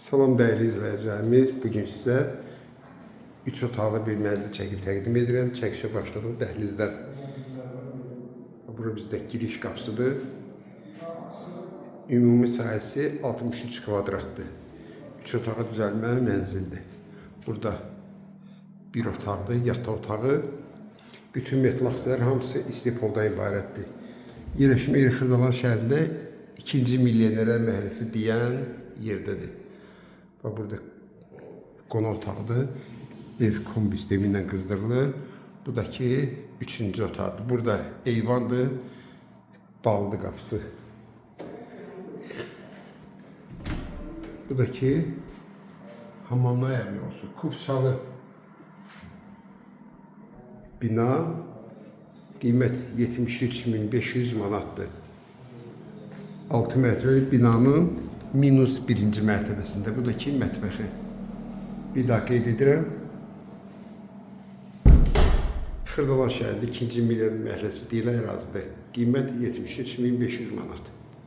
Salam dəyərli izləyicilərimiz, bu gün sizə 3 otaqlı bir mənzil çəkib təqdim edirəm. Çəkişə başladıq dəhlizdən. Bura bizdə giriş qapısıdır. Ümumi sahəsi 63 kvadratdır. 3 otağa düzəlmə mənzildir. Burada bir otaqdır, yataq otağı. Bütün metlaqlar hamısı istipoldan ibarətdir. Yerləşmə yeri Xırdalan şəhərində 2-ci Milyonərlər məhəlləsi deyən yerdədir. Bax burada qonaq otağıdır. Ev kombi sistemi ilə qızdırılır. Bu da ki üçüncü otaqdır. Burada eyvandır. Bağlıdır qapısı. Bu da ki hamamına ayarlı olsun. Kupçalı bina, qiymət 73.500 manatdır. 6 mərtəbəli binanın minus birinci mərtəbəsində. Bu da ki mətbəxi. Bir daha qeyd edirəm. Xırdalan şəhərində 2-ci Milyon məhəlləsi deyilən ərazidə. Qiymət 73.500 manat.